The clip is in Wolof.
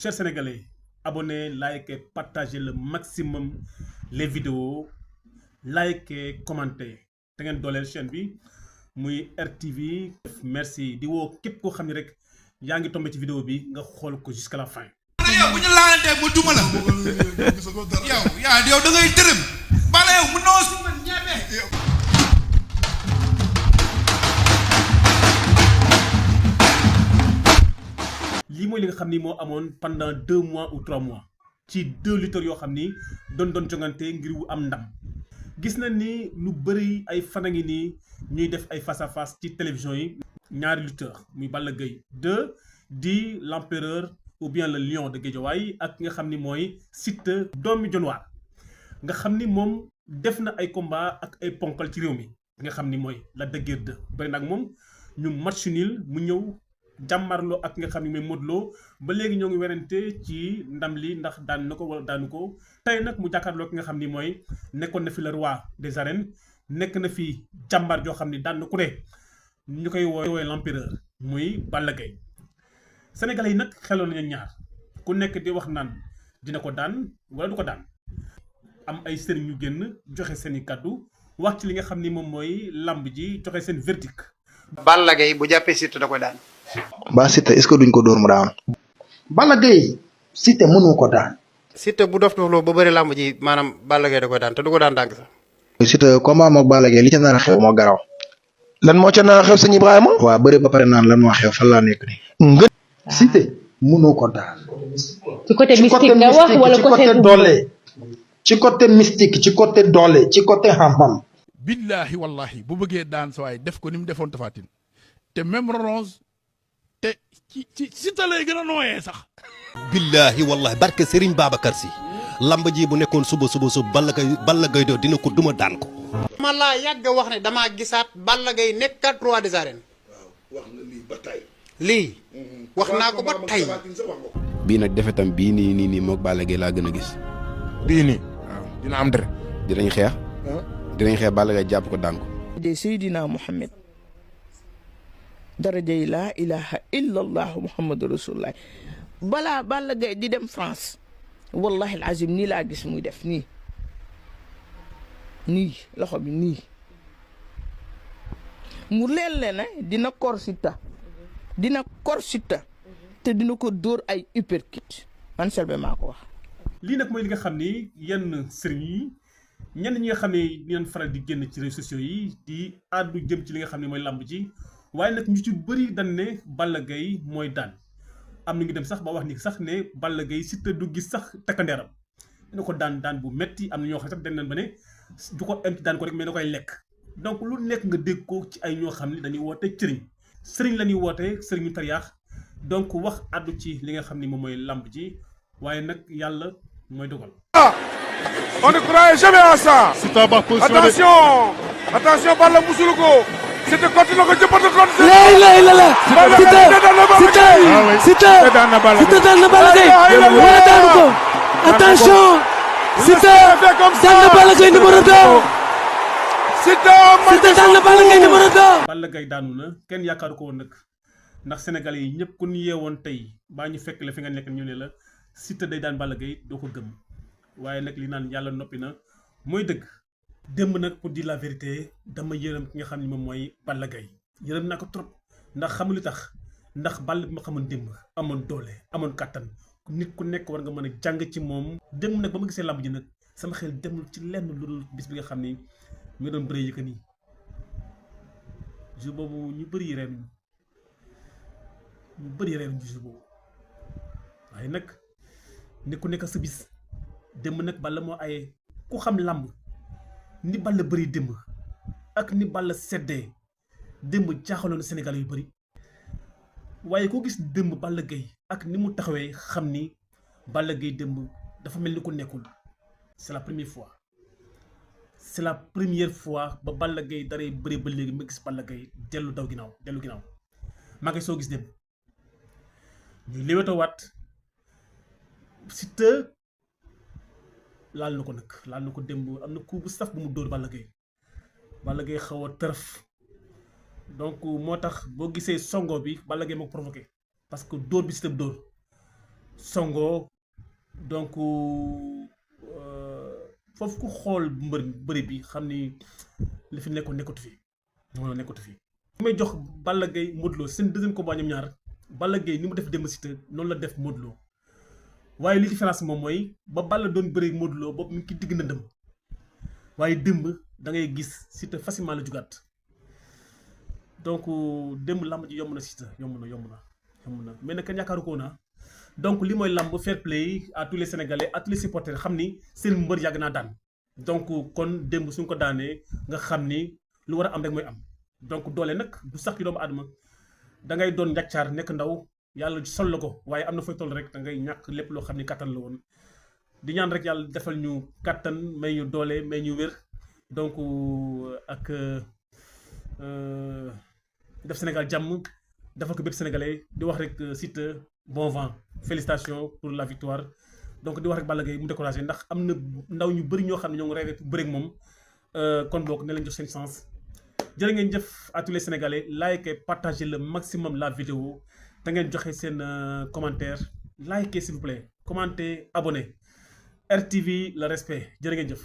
Chers Sénégalais, abonnez, likez, partagez le maximum les vidéos, likez, commentez. te ngeen dooleel chaîne bi muy RTV. Merci di woo képp koo xam ne rek yaa ngi tombé ci vidéo bi nga xool ko jusqu'à la fin. yow bu ñu laalantee mu duma la yow da ngay tërëm bala yow mu noo si man ñebe lii mooy li nga xam ni moo amoon pendant 2 mois ou 3 mois ci 2 lutteurs yoo xam ni doon jongante ngir wu am ndam. gis nañ ni lu bëri ay fan a ngi nii ñuy def ay face à face ci télévision yi. ñaari lutteur muy Balla Gaye 2 di l'empereur ou bien le lion de Guédiawaye ak nga xam ni mooy Siteu doomi Dionewar nga xam ni moom def na ay combat ak ay ponkal ci réew mi nga xam ni mooy Lac de Guiers 2 bëri nag moom ñu match nul mu ñëw jàmmarloo ak nga xam ni mooy Modou Lo ba léegi ñoo ngi werante ci ndam li ndax daan na ko wala daanu ko. tey nag mu jàkkaarloo ki nga xam ni mooy nekkoon na fi le roi des arènes nekk na fi jàmbaar joo xam ni daan na ku ne ñu koy woowee l'empereur muy Balla Gaye. Sénégalais yi nag xeloon nañu ñaar ku nekk di wax naan dina ko daan wala du ko daan am ay sëriñ yu génn joxe seen i kàddu wax ci li nga xam ni moom mooy lamb ji joxe seen verdict. Balla Gaye bu jàppee Siteu da koy daan. ba Siteu est-ce que duñ ko dóor mu daan. Balla Gaye Siteu mënu ko daan. Siteu bu dof loo ba bëri lamb ji maanaam Balla Gaye da koy daan te du ko daan dànk sax. Siteu combat moog Balla Gaye li ca nar a xew moo garaw. lan moo ca nar a xew sëñ Ibrahima. waaw bëri ba pare naan lan moo xew fan laa nekk nii. Siteu mënu ko daan. ci côté mystique nga wax wala côté doole. ci côté mystique ci côté doole ci côté xam-xam. billahi wallahi bu bëggee daan sa waay def ko ni mu defoon Tapha Tine te même Ronge te ci Siteu lay gën a nooyee sax. billahi wallahi barke Serigne Babacar Sy lamb ji bu nekkoon suba Balla Gaye doo dina ko duma daan ko. ma laa yàgg wax ne damaa gisaat Balla Gaye nekkat roi des arènes. wax nga lii ba tey lii wax naa ko ba tey. bii nag defetam bii nii moog Balla Gaye laa gën a gis. bii nii waaw dina am dara. dinañ xeex Balla Gaye jàpp ko daan ko. de Seydina Muhammad darajay laa ilaha illallah muhammadu rasulullah balaa Balla Gaye di dem France wallahi alazim nii laa gis muy def nii loxo bi nii mu leen ne dina kor Siteu te dina ko dóor ay uppercut man Selbé maa ko wax. lii nag mooy li nga xam ni yenn sëriñ yi ñenn ñi nga xam ne dinañ faral di génn ci réseaux sociaux yi di àddu jëm ci li nga xam ne mooy lamb ji waaye nag ñu ci bëri dañ ne Balla Gaye mooy daan am na ngi dem sax ba wax ni sax ne Balla Gaye Siteu du gis sax takkandeeram dina ko daan bu metti am na ñoo xam sax dañ leen ba ne du ko em ci daan ko rek mais da koy lekk. donc lu nekk nga dégg ko ci ay ñoo xam ne dañuy woote sëriñ la ñuy woote sëriñu tariyaax donc wax àddu ci li nga xam ni moom mooy lamb ji waaye nag yàlla mooy dogal. on ne croyait jamais à ça. attention Balla musulu ko Siteu côté na ko jëppatu ko Siteu daan na Balla Gaye wala daanu ko attention Siteu daan na Balla Gaye numéro 2 Siteu daan na Balla Gaye numéro 2. Balla Gaye daanu na kenn yaakaaru ko woon nag ndax Sénégalais yi ñëpp ku ñu yeewoon tey baa ñu fekk la fi nga nekk ñu ne la Siteu day daan Balla Gaye doo ko gëm waaye nag li naan yàlla noppi na mooy dëgg. démb nag pour dire la vérité dama yërëm ki nga xam ne moom mooy Balla Gaye yërëm naa ko trop ndax xamul li tax ndax Balla bi ma xamoon démb amoon doole amoon kàttan nit ku nekk war nga mën a jàng ci moom. démb nag ba ma gisee làmb ji nag sama xel demul ci lenn lu dul bis bi nga xam ni mu doon bëree Yékini jour boobu ñu bëri reeruñu jour boobu waaye nag nit ku nekk sa bis démb nag Balla moo aye ku xam làmb ni Balla bëri démb ak ni Balla seddee démb jaaxaloon Sénégal yu bëri waaye koo gis démb Balla Gaye ak ni mu taxawee xam ni Balla Gaye démb dafa mel ni ku nekkul. c'est la première fois ba Balla Gaye daree bëri ba léegi ma gis Balla Gaye dellu ginnaaw maa ngi soo gis démb ñuy léwétoo waat Siteu laal na ko démb am na coup bu saf bu mu dóor Balla Gaye xaw a tërëf donc moo tax boo gisee songo bi Balla Gaye moo ko provoqué parce que dóor bi Siteu dóor songo donc foofu ku xool bëri bi xam ni li fi nekkoon nekkatu fi moo nekkatu fi. li may jox Balla Gaye Modou Lo seen deuxième combat ñoom ñaar Balla Gaye ni mu def démb Siteu noonu la def Modou Lo waaye li différence moom mooy ba Balla doon bëri Modou Lo boobu mu ngi digg na ndëm waaye démb da ngay gis Siteu facilement la jugaat donc démb làmb ji yomb na Siteu yomb na mais nag kenn yaakaaru ko na donc li mooy làmb fair play à tous les Sénégalais à tous les supporters xam ni seen mbër yàgg naa daan donc kon démb suñ ko daanee nga xam ni lu war a am rek mooy am donc doole nag du sax ci doomu aadama da ngay doon njàccaar nekk ndaw yàlla sol la ko waaye am na fooy toll rek da ngay ñàkk lépp loo xam ni kattan la woon di ñaan rek yàlla defal ñu kattan may ñu doole may ñu wér donc ak def Sénégal jàmm defal ko bépp sénégalais di wax rek Siteu bon vent félicitations pour la victoire donc di wax rek Balla Gaye mu découragé ndax am na ndaw ñu bëri ñoo xam ne ñoo ngi rêvé pour bëre ak moom kon boog ne leen jox seen chance jërë ngeen jëf à tous les sénégalais likez partagez le maximum la vidéo te ngeen joxe seen commentaire likez s'il vous plaît commentez abonnez RTV le respect jërë ngeen jëf.